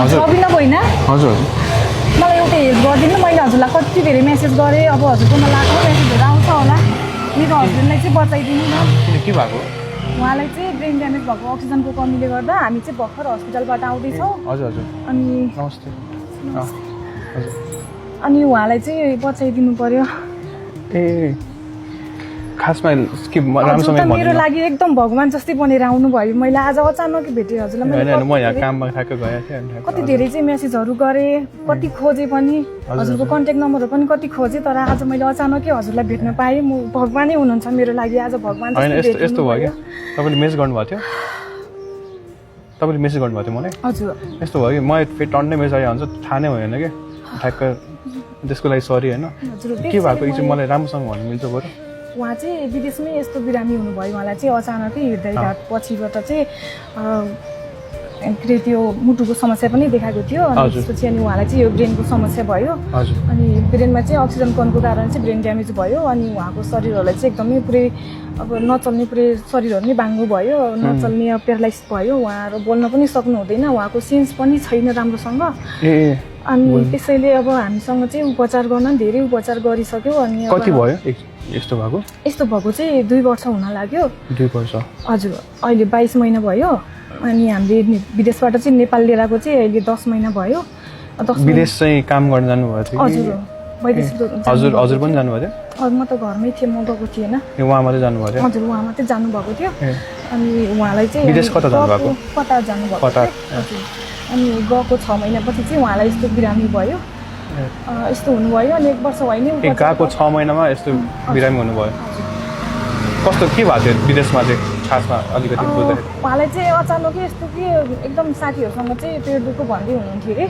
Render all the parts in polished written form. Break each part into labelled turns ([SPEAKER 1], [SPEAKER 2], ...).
[SPEAKER 1] अभिनव होइन
[SPEAKER 2] हजुर
[SPEAKER 1] मलाई एउटा हेल्प गरिदिनु मैले हजुरलाई कति धेरै मेसेज गरेँ अब हजुरकोमा लाखौँ मेसेजहरू आउँछ होला मेरो हस्बेन्डलाई चाहिँ बचाइदिनु न
[SPEAKER 2] किन के भएको
[SPEAKER 1] उहाँलाई चाहिँ ब्रेन ड्यामेज भएको अक्सिजनको कमीले गर्दा हामी चाहिँ भर्खर हस्पिटलबाट आउँदैछौँ
[SPEAKER 2] हजुर हजुर
[SPEAKER 1] अनि
[SPEAKER 2] नमस्ते हजुर
[SPEAKER 1] अनि उहाँलाई चाहिँ बचाइदिनु पर्यो
[SPEAKER 2] ए खासमा के
[SPEAKER 1] हजुर
[SPEAKER 2] राम्रोसँग
[SPEAKER 1] त मेरो लागि एकदम भगवान् जस्तै बनेर आउनुभयो मैले आज अचानक भेटेँ हजुरलाई
[SPEAKER 2] होइन म यहाँ
[SPEAKER 1] मैले
[SPEAKER 2] काममा ठ्याक्क गएको थिएँ अनि
[SPEAKER 1] कति धेरै चाहिँ मेसेजहरू गरेँ कति खोजेँ पनि हजुरको कन्ट्याक्ट नम्बरहरू पनि कति खोजेँ तर आज मैले अचानकै हजुरलाई भेट्न पाएँ म भगवानै हुनुहुन्छ मेरो लागि आज भगवान्
[SPEAKER 2] होइन
[SPEAKER 1] जस्तै
[SPEAKER 2] यस्तो भयो क्या तपाईँले मेसेज गर्नुभएको थियो तपाईँले मेसेज गर्नुभएको थियो मलाई
[SPEAKER 1] हजुर
[SPEAKER 2] यस्तो भयो कि मलाई फेरि टन्नै मेसेज आयो हुन्छ थाहा नै भएन कि ठ्याक्क त्यसको लागि सरी होइन
[SPEAKER 1] हजुर
[SPEAKER 2] के भएको यो चाहिँ मलाई राम्रोसँग भन्नु मिल्छ बरु
[SPEAKER 1] उहाँ चाहिँ विदेशमै यस्तो बिरामी हुनुभयो उहाँलाई चाहिँ अचानकै हृदयघात पछिबाट चाहिँ के त्यो मुटुको समस्या पनि देखाएको थियो अनि त्यसपछि अनि उहाँलाई चाहिँ यो ब्रेनको समस्या भयो अनि ब्रेनमा चाहिँ अक्सिजन कमको कारण चाहिँ ब्रेन ड्यामेज भयो अनि उहाँको शरीरहरूलाई चाहिँ एकदमै पुरै अब नचल्ने पुरै शरीरहरू नै बाङ्गो भयो नचल्ने प्यारालाइज भयो उहाँहरू बोल्न पनि सक्नु हुँदैन उहाँको सेन्स पनि छैन राम्रोसँग अनि त्यसैले अब हामीसँग चाहिँ उपचार गर्न धेरै उपचार गरिसक्यो अनि
[SPEAKER 2] कति भयो यस्तो
[SPEAKER 1] भएको चाहिँ 2 वर्ष हुन लाग्यो
[SPEAKER 2] 2 वर्ष
[SPEAKER 1] हजुर अहिले 22 महिना भयो अनि हामीले विदेशबाट चाहिँ नेपाल लिएर आएको चाहिँ अहिले 10 महिना भयो
[SPEAKER 2] विदेश चाहिँ काम गर्न जानुभएको थियो
[SPEAKER 1] हजुर
[SPEAKER 2] हजुर पनि जानुभएको थियो
[SPEAKER 1] म त घरमै थिएँ म गएको थिएन
[SPEAKER 2] उहाँ मात्रै जानुभएको थियो
[SPEAKER 1] हजुर उहाँ मात्रै जानुभएको थियो अनि उहाँलाई चाहिँ
[SPEAKER 2] विदेश कता जानुभएको
[SPEAKER 1] कतार जानुभएको हजुर अनि गएको 6 महिनापछि चाहिँ उहाँलाई यस्तो बिरामी भयो यस्तो हुनुभयो अनि 1 वर्ष भयो नि
[SPEAKER 2] गएको 6 महिनामा यस्तो बिरामी हुनुभयो कस्तो के भएको थियो विदेशमा चाहिँ खासमा अलिकति बुझ्दाखेरि
[SPEAKER 1] उहाँलाई चाहिँ अचानकै यस्तो कि एकदम साथीहरूसँग चाहिँ पेट दुःख भन्दै हुनुहुन्थ्यो अरे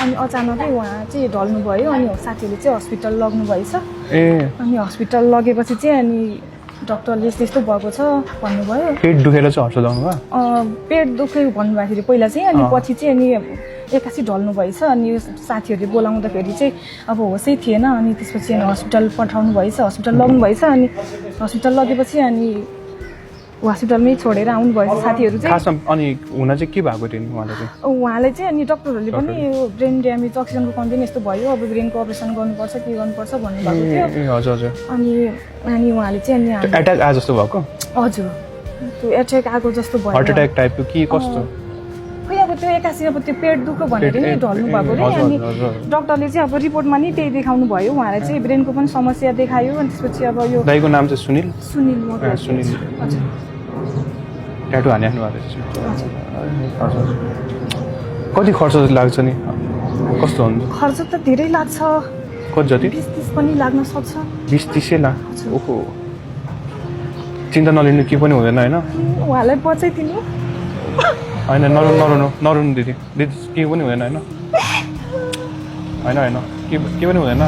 [SPEAKER 1] अनि अचानकै उहाँ चाहिँ ढल्नु भयो अनि साथीहरूले चाहिँ हस्पिटल लग्नु भएछ अनि हस्पिटल लगेपछि चाहिँ अनि डक्टरले त्यस्तो भएको छ भन्नुभयो
[SPEAKER 2] पेट दुखेर चाहिँ हस्पिटल लग्नुभयो
[SPEAKER 1] पेट दुख्यो भन्नुभएको पहिला चाहिँ अनि पछि चाहिँ अनि एक्कासी ढल्नु भएछ अनि साथीहरूले बोलाउँदाखेरि चाहिँ अब होसै थिएन अनि त्यसपछि अनि हस्पिटल पठाउनु भएछ हस्पिटल लग्नु भएछ अनि हस्पिटल लगेपछि अनि हस्पिटलमै छोडेर आउनुभएछ साथीहरू चाहिँ
[SPEAKER 2] खासमा अनि हुन चाहिँ के भएको थियो
[SPEAKER 1] उहाँलाई चाहिँ अनि डक्टरहरूले पनि यो ब्रेन ड्यामेज अक्सिजनको कमी पनि यस्तो भयो अब ब्रेनको अपरेसन गर्नुपर्छ के गर्नुपर्छ भन्नुभएको थियो
[SPEAKER 2] हजुर
[SPEAKER 1] अनि उहाँले चाहिँ अनि
[SPEAKER 2] एट्याक आए जस्तो भएको
[SPEAKER 1] हजुर त्यो एट्याक आएको जस्तो भयो
[SPEAKER 2] हार्ट एट्याक टाइपको के कस्तो
[SPEAKER 1] खै अब त्यो एक्कासी अब त्यो पेट दुःख भनेर नि ढल्नु भएको रे अनि डक्टरले चाहिँ अब रिपोर्टमा नि त्यही देखाउनु भयो उहाँलाई चाहिँ ब्रेनको पनि समस्या देखायो अनि त्यसपछि अब यो
[SPEAKER 2] दाइको नाम चाहिँ सुनिल
[SPEAKER 1] सुनिल हजुर
[SPEAKER 2] ट्याटु हानिराख्नु भएको हजुर कति खर्च लाग्छ नि कस्तो हुन्छ
[SPEAKER 1] खर्च त धेरै लाग्छ
[SPEAKER 2] कति जति
[SPEAKER 1] 20-30 पनि लाग्न सक्छ
[SPEAKER 2] 20-30 लाख ओहो चिन्ता नलिनु के पनि हुँदैन होइन
[SPEAKER 1] उहाँलाई बचाइदिनु
[SPEAKER 2] होइन नरुनु दिदी के पनि हुँदैन होइन के पनि हुँदैन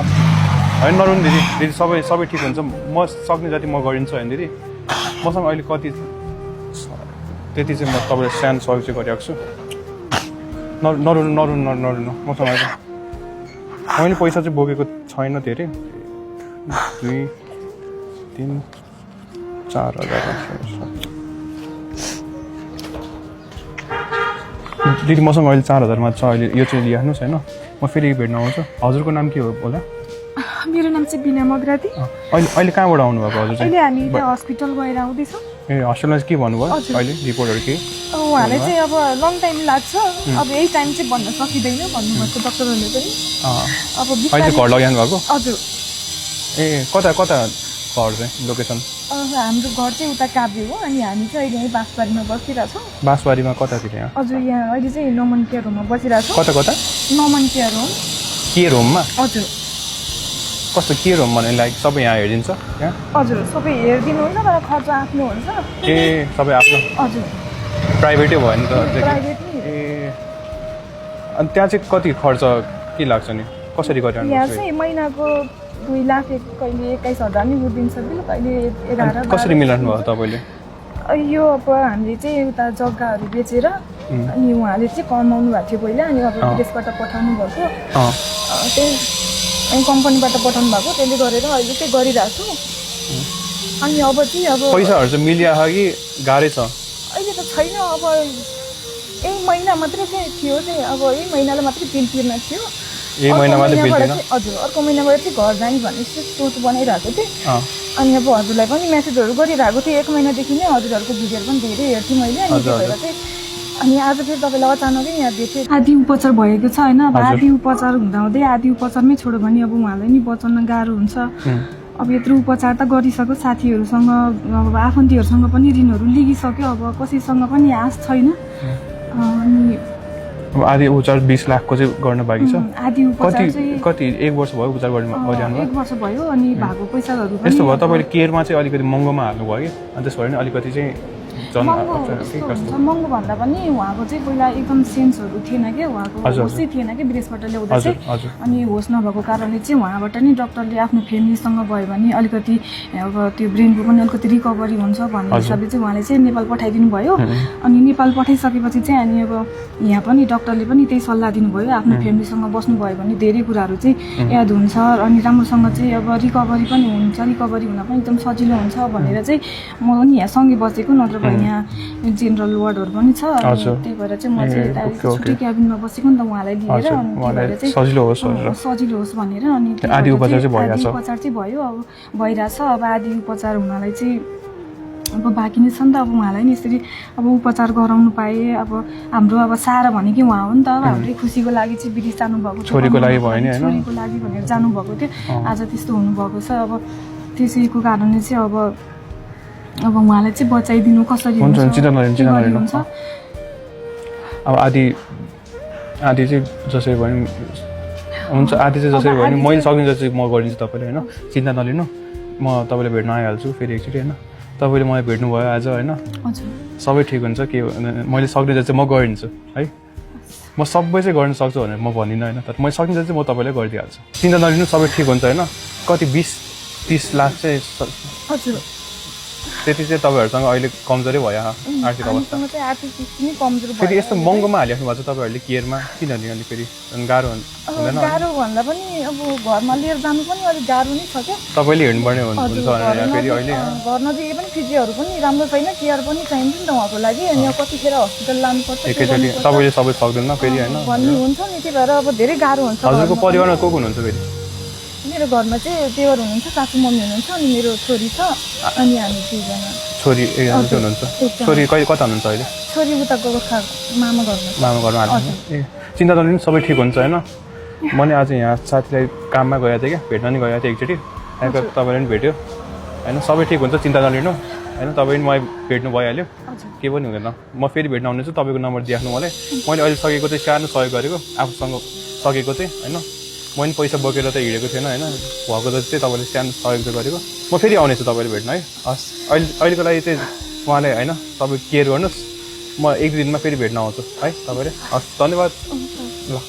[SPEAKER 2] होइन नरुनु दिदी सबै ठिक हुन्छ म सक्ने जति म गरिदिन्छु होइन दिदी मसँग अहिले कति त्यति चाहिँ म तपाईँलाई सानो सहयोग चाहिँ गरिरहेको छु नरुनु मसँग अहिले मैले पैसा चाहिँ बोकेको छैन धेरै 2-3-4 हजार दिदी मसँग अहिले 4 हजारमा छ अहिले यो चाहिँ लिइहाल्नुहोस् होइन म फेरि भेट्न आउँछु हजुरको नाम के हो होला
[SPEAKER 1] मेरो नाम चाहिँ बिना मगराती
[SPEAKER 2] अहिले कहाँबाट आउनुभएको हजुर चाहिँ
[SPEAKER 1] अहिले हामी त्यहाँ हस्पिटल गएर आउँदैछौँ
[SPEAKER 2] ए हस्पिटलमा के भन्नुभयो अहिले रिपोर्टहरू के
[SPEAKER 1] उहाँलाई चाहिँ अब लङ टाइम लाग्छ अब यही टाइम चाहिँ भन्न सकिँदैन भन्नुभएको डक्टरहरूले पनि अब
[SPEAKER 2] अहिले घर लगिहाल्नु भएको
[SPEAKER 1] हजुर
[SPEAKER 2] ए कता घर चाहिँ लोकेसन
[SPEAKER 1] हाम्रो घर चाहिँ उता काभ्रे हो अनि हामी चाहिँ अहिले यहीँ बाँसबारीमा बसिरहेछौँ
[SPEAKER 2] बाँसबारीमा कतातिर यहाँ
[SPEAKER 1] हजुर यहाँ अहिले चाहिँ नमन केयर होममा बसिरहेछौँ
[SPEAKER 2] कता
[SPEAKER 1] नमन केयर होम
[SPEAKER 2] केयर होममा
[SPEAKER 1] हजुर
[SPEAKER 2] कस्तो केयर होम भने लाइक सबै यहाँ हेरिदिन्छ यहाँ
[SPEAKER 1] हजुर सबै हेरिदिनु होइन तर खर्च आफ्नो हुन्छ
[SPEAKER 2] ए सबै आफ्नो
[SPEAKER 1] हजुर
[SPEAKER 2] प्राइभेटै भयो नि त
[SPEAKER 1] प्राइभेट
[SPEAKER 2] ए अनि त्यहाँ चाहिँ कति खर्च के लाग्छ नि कसरी गरिरहनु
[SPEAKER 1] यहाँ चाहिँ महिनाको 2 लाख कहिले 21,000 नि उठिदिन्छ कि कहिले 11
[SPEAKER 2] कसरी मिलाउनु भयो तपाईँले
[SPEAKER 1] यो अब हामीले चाहिँ उता जग्गाहरू बेचेर अनि उहाँले चाहिँ कमाउनु भएको थियो पहिला अनि अब विदेशबाट पठाउनु भएको त्यही कम्पनीबाट पठाउनु भएको त्यसले गरेर अहिले चाहिँ गरिरहेको छु अनि अब चाहिँ अब
[SPEAKER 2] पैसाहरू चाहिँ मिलिया कि गाह्रै छ
[SPEAKER 1] अहिले त छैन अब यही महिना मात्रै चाहिँ थियो चाहिँ अब यही महिनालाई मात्रै बिल तिर्न थियो
[SPEAKER 2] यही महिनामा चाहिँ बिल तिर्न
[SPEAKER 1] हजुर अर्को महिनाबाट चाहिँ घर जाने भन्ने सोच बनाइरहेको थिएँ अनि अब हजुरलाई पनि मेसेजहरू गरिरहेको थिएँ 1 महिनादेखि नै हजुरहरूको भिडियोहरू पनि धेरै हेर्थेँ मैले अनि त्यही भएर चाहिँ अनि आज फेरि तपाईँलाई अचानकै याद दिएको थिएँ आदि उपचार भएको छ होइन अब आदि उपचार हुँदाहुँदै आदि उपचारमै छोड्यो भने अब उहाँलाई नि बचाउन गाह्रो हुन्छ अब यत्रो उपचार त गरिसक्यो साथीहरूसँग अब आफन्तीहरूसँग पनि ऋणहरू लिगिसक्यो अब कसैसँग पनि आश छैन अनि
[SPEAKER 2] आदि उपचार 20 लाखको चाहिँ गर्न बाँकी छ
[SPEAKER 1] आदि उपचार चाहिँ
[SPEAKER 2] कति 1 वर्ष भयो उपचार गरिरहनु
[SPEAKER 1] 1 वर्ष भयो अनि भएको पैसाहरू पनि
[SPEAKER 2] यस्तो भयो तपाईँले केयरमा चाहिँ अलिकति महँगोमा हाल्नुभयो कि अनि त्यसो भने अलिकति चाहिँ
[SPEAKER 1] महँगो भन्दा पनि उहाँको चाहिँ पहिला एकदम सेन्सहरू थिएन क्या उहाँको होसै थिएन कि विदेशबाट ल्याउँदा चाहिँ अनि होस नभएको कारणले चाहिँ उहाँबाट नि डक्टरले आफ्नो फ्यामिलीसँग भयो भने अलिकति अब त्यो ब्रेनको पनि अलिकति रिकभरी हुन्छ भन्ने हिसाबले चाहिँ उहाँले चाहिँ नेपाल पठाइदिनु भयो अनि नेपाल पठाइसकेपछि चाहिँ अनि अब यहाँ पनि डक्टरले पनि त्यही सल्लाह दिनुभयो आफ्नो फ्यामिलीसँग बस्नुभयो भने धेरै कुराहरू चाहिँ याद हुन्छ अनि राम्रोसँग चाहिँ अब रिकभरी पनि हुन्छ रिकभरी हुन पनि एकदम सजिलो हुन्छ भनेर चाहिँ म पनि यहाँ सँगै बसेको नत्र यहाँ जेनरल वार्डहरू पनि छ त्यही भएर चाहिँ म चाहिँ छुट्टै क्याबिनमा बसेको नि त उहाँलाई लिएर अनि
[SPEAKER 2] सजिलो
[SPEAKER 1] होस् भनेर अनि
[SPEAKER 2] आदि उपचार
[SPEAKER 1] चाहिँ भयो अब भइरहेछ अब आदि उपचार हुनलाई चाहिँ अब बाँकी नै छ नि त अब उहाँलाई नि यसरी अब उपचार गराउनु पाएँ अब हाम्रो अब सारा भने कि उहाँ हो नि त अब हाम्रै खुसीको लागि चाहिँ विदेश जानुभएको थियो
[SPEAKER 2] छोरीको लागि भयो नि हैन
[SPEAKER 1] छोरीको लागि भनेर जानुभएको थियो आज त्यस्तो हुनुभएको छ अब त्यसैको कारणले चाहिँ अब उहाँलाई चाहिँ बचाइदिनु कसरी
[SPEAKER 2] हुन्छ चिन्ता नलिनु अब आदि चाहिँ जसरी भयो नि हुन्छ आदि चाहिँ जसरी भयो नि मैले सकिन्छ चाहिँ म गरिदिन्छु तपाईँले होइन चिन्ता नलिनु म तपाईँलाई भेट्न आइहाल्छु फेरि एकचोटि होइन तपाईँले मलाई भेट्नुभयो आज होइन सबै ठिक हुन्छ के मैले सक्ने चाहिँ म गरिदिन्छु है म सबै चाहिँ गर्न सक्छु भनेर म भन्दिनँ होइन तर मैले सकिन्छ चाहिँ म तपाईँलाई गरिदिइहाल्छु चिन्ता नलिनु सबै ठिक हुन्छ होइन कति 20-30 लाख चाहिँ
[SPEAKER 1] हजुर
[SPEAKER 2] त्यति चाहिँ तपाईँहरूसँग अहिले कमजोरै भयो आर्थिक अवस्था फेरि यस्तो महँगोमा हालिराख्नु भएको छ तपाईँहरूले केयरमा किनभने अनि फेरि गाह्रो हुँदैन
[SPEAKER 1] गाह्रो भन्दा पनि अब घरमा लिएर जानु पनि अलिक गाह्रो नै छ क्या
[SPEAKER 2] तपाईँले हिँड्नुपर्ने हुन्छ भनेर फेरि अहिले
[SPEAKER 1] घर नजिकै पनि फिजियोहरू पनि राम्रो छैन केयर पनि चाहिन्छ नि त उहाँको लागि अनि अब कतिखेर हस्पिटल लानुपर्छ
[SPEAKER 2] एकैचोटि तपाईँले सबै सक्दैन फेरि होइन
[SPEAKER 1] भन्ने हुन्छ नि त्यही भएर अब धेरै गाह्रो हुन्छ
[SPEAKER 2] हजुरको परिवारमा को हुनुहुन्छ फेरि
[SPEAKER 1] मेरो घरमा चाहिँ देवर हुनुहुन्छ सासू मम्मी हुनुहुन्छ अनि मेरो छोरी छ अनि हामी 2जना
[SPEAKER 2] छोरी एकजना चाहिँ हुनुहुन्छ छोरी कता हुनुहुन्छ अहिले
[SPEAKER 1] छोरी उता गोर्खा मामा घरमा
[SPEAKER 2] हाल्नु ए चिन्ता नलिनु सबै ठिक हुन्छ होइन म नि आज यहाँ साथीलाई काममा गएको थिएँ क्या भेट्न नि गएको थिएँ एकचोटि त्यहाँको तपाईँले पनि भेट्यो होइन सबै ठिक हुन्छ चिन्ता नलिनु होइन तपाईँ पनि मलाई भेट्नु भइहाल्यो के पनि हुँदैन म फेरि भेट्न आउने छु तपाईँको नम्बर दिइराख्नु मलाई मैले अहिले सकेको चाहिँ सानो सहयोग गरेको आफूसँग सकेको चाहिँ होइन मैले पैसा बोकेर त हिँडेको थिएन होइन भएको जति चाहिँ तपाईँले सानो सहयोग चाहिँ गरेको म फेरि आउनेछु तपाईँले भेट्न है हस् अहिलेको लागि चाहिँ उहाँले होइन तपाईँ केयर गर्नुहोस् म 1-2 दिनमा फेरि भेट्न आउँछु है तपाईँले हस् धन्यवाद ल